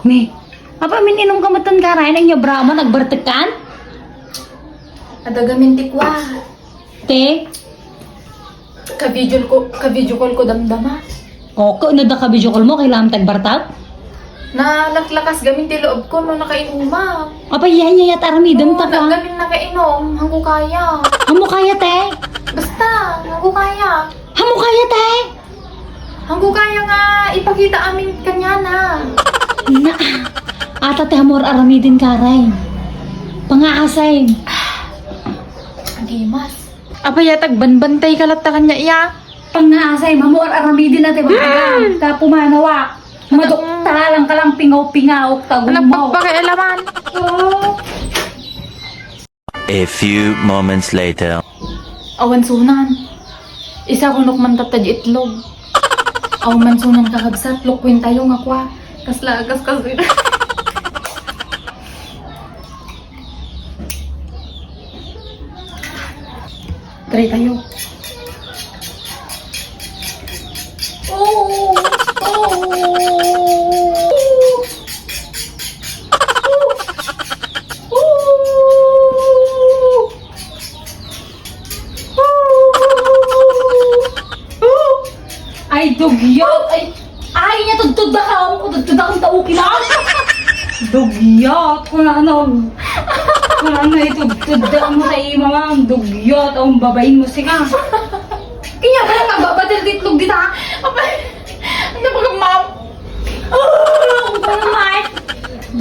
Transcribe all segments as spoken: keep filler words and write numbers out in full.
Ni, apay, min-inom ka met ken karay, nang yabra mo, nagbartekkan? Adda gamin ti kua. Te? Ka-video ko, ka-video call ko damdama. O, ko, no da ka-video call mo, kailangan tagbartak? Nalaklakas gamin ti loob ko no nakainuma. Apay, yan, yan, yat aramidem ta ka. Gamin nakainom, hangko kaya. Hangmo kaya, te? Basta, hangko kaya. Hangmo kaya, te? Hangko kaya nga ipakita amin kaniana. Na, ata ti amor aramiden karay. Pangaasay. Agimas. Apay, yat agbanbantay ka latta kaniana, iya? Pangaasay, amor aramiden a ti bagam. Ta pumanawak. Madukta lang ka lang pingaw-pingaw, tagummaw. Anak pagpakialaman. Oo. A few moments later. Awan sunan. Isa kunok man tatta di itlog. Awan man sunan kakabsat, lukwin tayo nga kwa. Kasla, kas, kas. Try tayo. Ay, dugyot! Ay, ay, niya, tudtudda ka! Tudtudda kang tao, kina! Dugyot! Kung ano, kung ano itudtudda mo sa ima, ma'am. Dugyot! Ang babain mo, sika! Kaya ba nagbabatil ditlog dita? Apay, ano ba, ma'am? Oh, ang naman!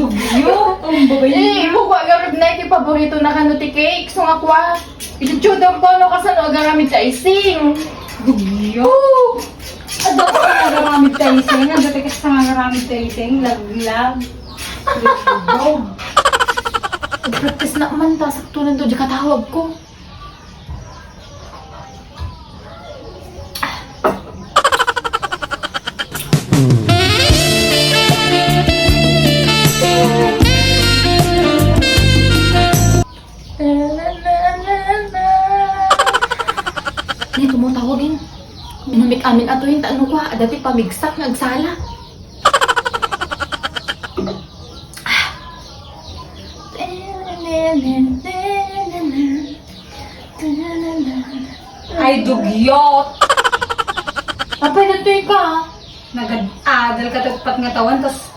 Dugyot! Ang babain mo. Eh, mo ko agad na iti paborito na kano ti cake. So, nga kwa, iti tudor ko, no, kasano agaramid ti icing. Dugyot! Adda ka nga agaramid ti icing, adda ti kasta nga agaramid ti icing, laglag. Laglag. Practice na man, ta sakto lang to, di katawag ko. Ni, tumutawag yun. Minamit amin ato yun, ta ano kwa, adda ti pamigsak nga agsala. Ay, dugyot! Apay, natoy ka? Nagad-adal ka tagpat nga tawan, tas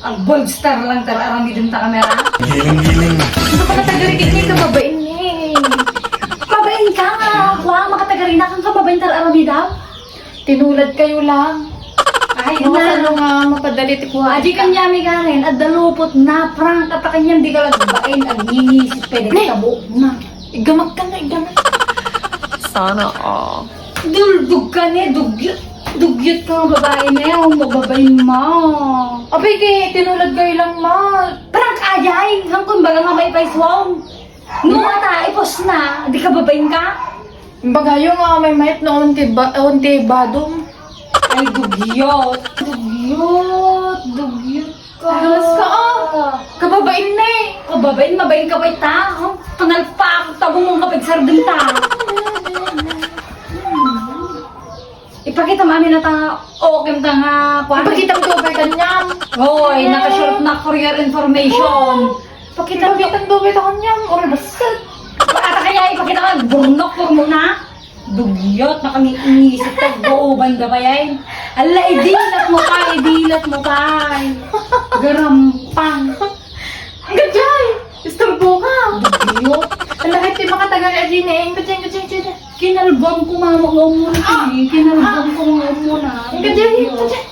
Ag-gold star lang, tara, aramiden ta kamera. Giling-giling. Ano ka katagari kanya, kababain ni? Kababain ka nga, kwa, makatagari na kang kababain, tara, aramidam. Tinulad kayo lang. Ay, na. Ano nga, mapadali ti kwa. Adi kanya, may garin, adda lupot na, prank, at kanyang di ka lagbain, ag-iisip, pwede ka buo na. Igamak ka na, igamak. Sana all. Duldug ka ni, dugyot. Dugyot ka nga babae ni, ang babae ma. Abay, kay tinulad kayo lang, ma. Prank ayay, hangkon baga nga may paiswam. No, ata, ipos na, di ka babaeng ka? Bagayo nga may mayat na onti ba, onti badom. Ay, dugyot. Dugyot, dugyot. Alas ka, ah. Kababain na eh. Kababain, mabain ka ba ita? Oh, pangalpa ako, tabong mong kapagsardin ta. Ipakita mo amin na ta, okay ta nga, kwan. Ipakita mo to kay kanyam. Hoy, nakashort na for your information. Ipakita mo. Ipakita mo kay kanyam. Oras. Ata kaya ipakita ka, burnok, burnok na. Dugyot na kami inisip ka, buo banda pa yan. Ala, idilat mo pa, idilat mo pa. Garampang. Ang gajay! Istorbo ka! Dugyot. Ang lahat yung makatagal ay din eh. Ang gajay, ang gajay, ang gajay. Kinalbang ko nga mga umuna, eh. Kinalbang ko nga umuna. Ang gajay, ang gajay.